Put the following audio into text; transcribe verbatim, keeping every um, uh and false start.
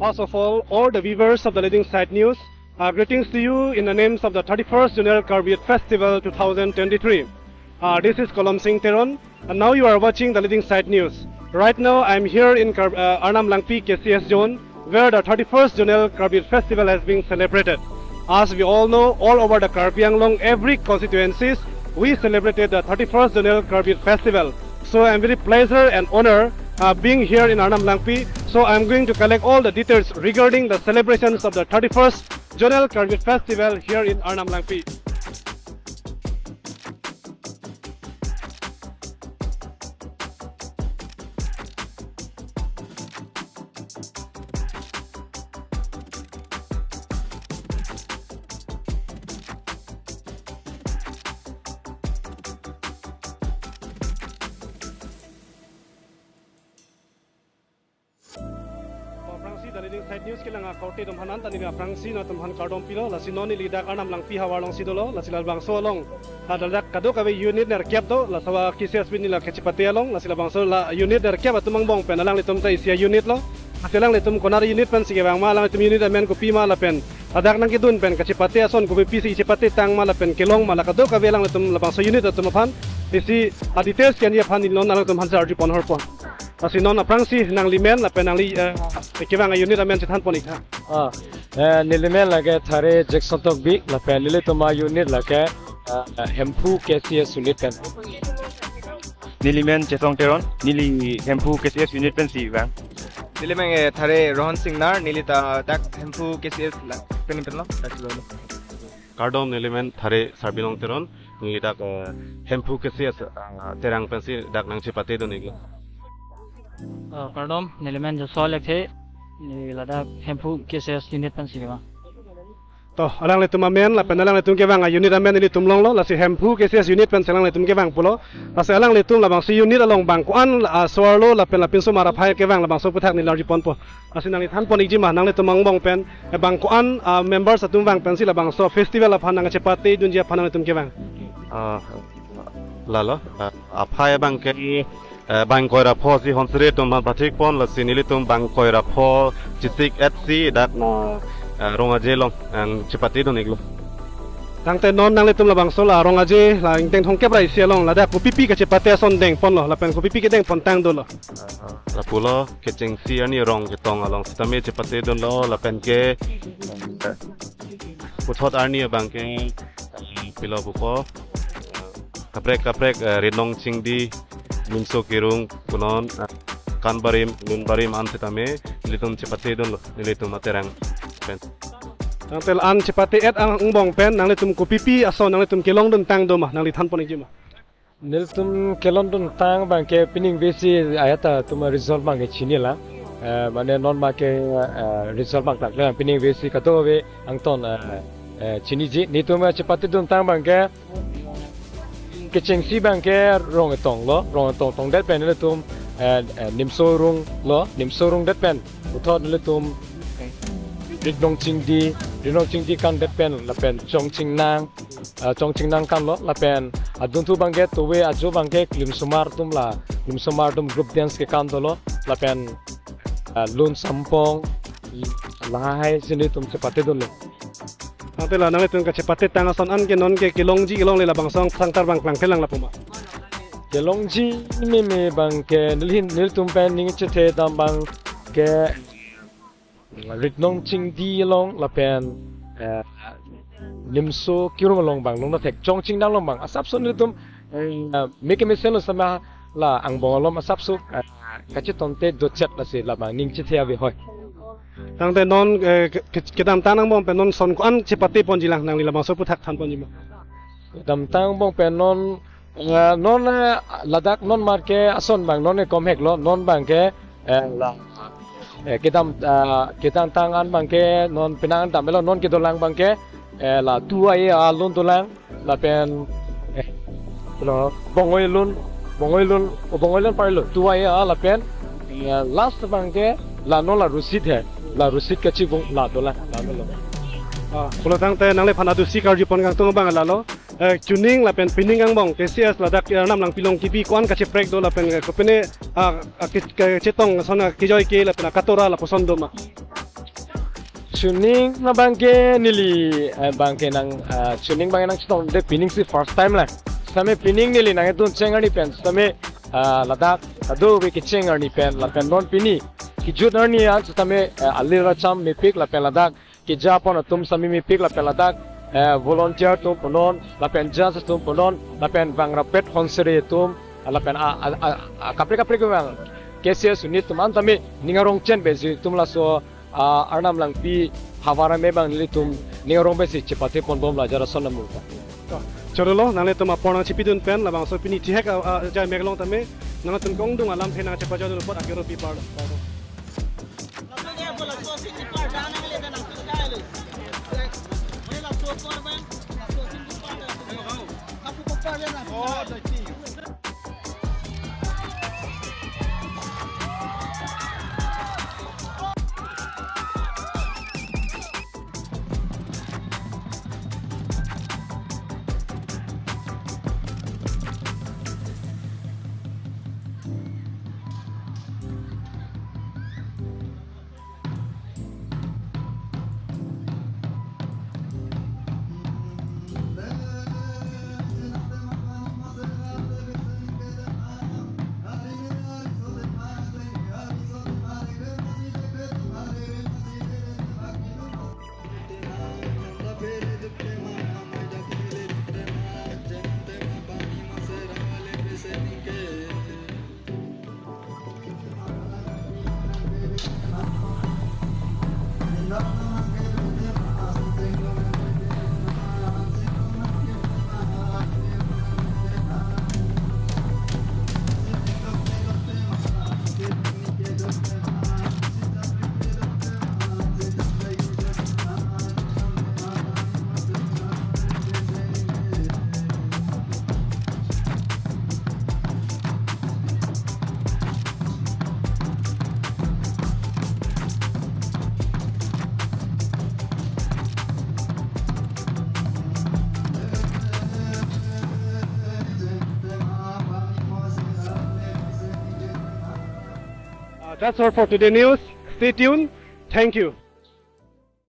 First of all, all the viewers of the Leading Side News, uh, greetings to you in the names of the thirty-first Zonal Karbi Youth Festival two thousand twenty-three. Uh, this is Kolom Singh Teron, and now you are watching the Leading Side News. Right now, I'm here in Kar- uh, Arnam Langpi K C S zone, where the thirty-first Zonal Karbi Youth Festival has been celebrated. As we all know, all over the Karbi Anglong, every constituencies, we celebrated the thirty-first Zonal Karbi Youth Festival. So I'm very pleasure and honor, uh, being here in Arnam Langpi. So I'm going to collect all the details regarding the celebrations of the thirty-first Zonal Karbi Youth Festival here in Arnam Langpi. Aphrangsi The Leading Side News kelang akorte atum aphan an ta neli aphrangsi nangtum aphan kardom pilo, lasi non neli dak Arnam Langpi havar alongsi dolo, lasi labangso along, ah, ladak kadokave unit nerkep do, laso a K C S P neli la kachepate along, lasi labangso la unit nerkep atum angbong pen alanglitum ta isi a unit lo, lasi alanglitum konat unit pensi kevang ma, alanglitum unit amen kopi ma lapen ladak nangkedun pen kachepate ason kopipisi chepate tang ma lapen kelong ma, la kadokave alanglitum labangso unit atum aphan isi a details kenji aphan neli non alanglitum aphan arju pon horpo. Lasi non aphrangsi nanglimen lapen nangli, eh, kevang a unit amen chethan pon ik tha. Ah, eh, nelimen lake Thare Jackson Tokbi lapen nelitum a unit lake, eh, Hemphu K C S unit pen. Nelimen Chetong Teron, neli Hemphu K C S unit pensi vang. Nelimen, eh, Thare Rohan Singnar, neli ta dak Hemphu K C S la pen pen lo, dak lo. Kardom, nelimen Thare Sarbinong Teron, neli dak, eh, Hemphu K C S, eh, Terang pensi dak nangchepate dun iklo. Eh, kardom, nelimen Joshua Lekthe, neli ladak Hemphu K C S unit pensi kevang. To, alanglitum amen, lapen alanglitum kevang a unit amen nelitum longlo, lasi Hemphu K C S unit pensi alanglitum kevang pulo. Lasi alanglitum labangso unit along bang ko-an, ah, so-arlo lapen lapinso mar aphai kevang labangso aputhak neli arju ponpo. Lasi nangli than pon ikji ma, nanglitum angbong pen, eh, bang ko-an, ah, members atum vang pensi labangso festival aphan nangchepate dunji aphan nanglitum kevang. Ah, lalo, ah, aphai abang ke, eh, bang ingkoi ra pho si Honsere atum aphan pathik pon, lasi nelitum bang ingkoi ra pho chesik-et si dak na, eh, Rong Aje along nangchepate dun iklo. Tangte non nanglitum labangso la Rong Aje la ingteng thomkep ra isi along ladak kopipi kachepate ason deng ponlo lapen kopipi kedeng pon tang dolo. Lapulo kechengsi arni rong ketong along sitame chepate dunlo lapen ke puthot arni abang ke pilo pupo kaprek kaprek, eh, Rinong Chingdi, Nimso Kirung, punon, eh, Kan Barim, Lun Barim an sitame nelitum chepate dunlo nelitum a Terang pen. Tangte la-an chepate-et angbong pen nanglitum kopipi ason nanglitum kelong dun tang do ma, nangli than pon ikji ma. Nelitum kelong dun tang abang ke pining vesi ayat atum result abang ke chinilang. Eh, mane non ma ke, eh, result abang tak le pining vesi kadokave angton, eh, eh, chiniji. Nelitum, eh, chepate dun tang abang ke kechengsi abang ke Rong Etong lo, Rong Etong tongdet pen nelitum, eh, eh, Nimso Rung lo, Nimso Rung det pen puthot nelitum Rinong Chingdi, Rinong Chingdi kan det pen lapen Chong Chingnang, ah, Chong Chingnang kan lo, lapen adunthu abang ke tove ajo abang ke klimsomar atum la, klimsomar atum group dance kekan dolo, lapen, ah, Lun Sampong, lahai si nelitum chepate dunlo. Tangte la nanglitum kachepate tang ason an ke non ke kelongji kelongle labangso sangtar abang klangkle lang lapu ma. Kelongji meme abang ke neli, nelitum pen ning chethe dam abang ke Rinong Chingdi along lapen, eh, Nimso Kirung along abang longlo thek, Chong Chingnang along abang asapso nelitum, eh, meke mesen lo sama la angbong alom asapso, eh, kachetongte dochet lasi labang ning chethe ave hoi. Tangte non, eh, ke-, ke-, kedamtang angbong pen non son ko-an chepate ponji lang, nangli labangso aputhak than ponji ma. Kedamtang angbong pen non, eh, non, eh, ladak non mar ke ason abang non ke komhek lo, non abang ke, eh, la, eh, kedam, eh, kedamtang an abang ke non penang dam lo, non kedolang abang ke, eh, la Tu Ai A Lun dolang, lapen, eh, lo Bongoi Lun, Bongoi Lun, o Bongoi Lun parlo, Tu Ai A lapen, eh, last abang ke la non la Rusit he, la Rusit kachibung la dolang, la dolang. Ah, pulo tangte nangliphan adusi karju pon kangtung abang lalo. Eh, chuning lapen pining angbong K C S ladak Arnam Langpi along kebi ko-an kacheprek do lapen, eh, kopine, ah, ah, ke-, kachetong ason, ah, kejoi ke lapen, ah, katora lapuson do ma. Chuning na bangke neli, eh, bangke nang, eh, chuning bangke nangchetongde pining si first time la. Sitame pining neli nangdun cheng arni pen sitame, eh, ladak ado ave kecheng arni pen lapen non pini kejut arni an sitame, eh, alir acham mepik lapen ladak keja apon atum sitame mepik lapen ladak, eh, volunteer atum punon lapen judge atum punon lapen vangrapet honsere atum lapen a, a, a, a, kaprek kaprek vang K C S unit atum an tame ning arong chen besi atum laso, ah, Arnam Langpi havar ame abang nelitum ning arong besi chepate ponbom la jara son namu ta. To, chorolo, nanglitum apor nangchepidun pen labangso pini chihek, ah, ah, ajai mek along tame nangtum kongdung alamthe nangchepajodun apot akero pipar. Uh, that's all for today news. Stay tuned. Thank you.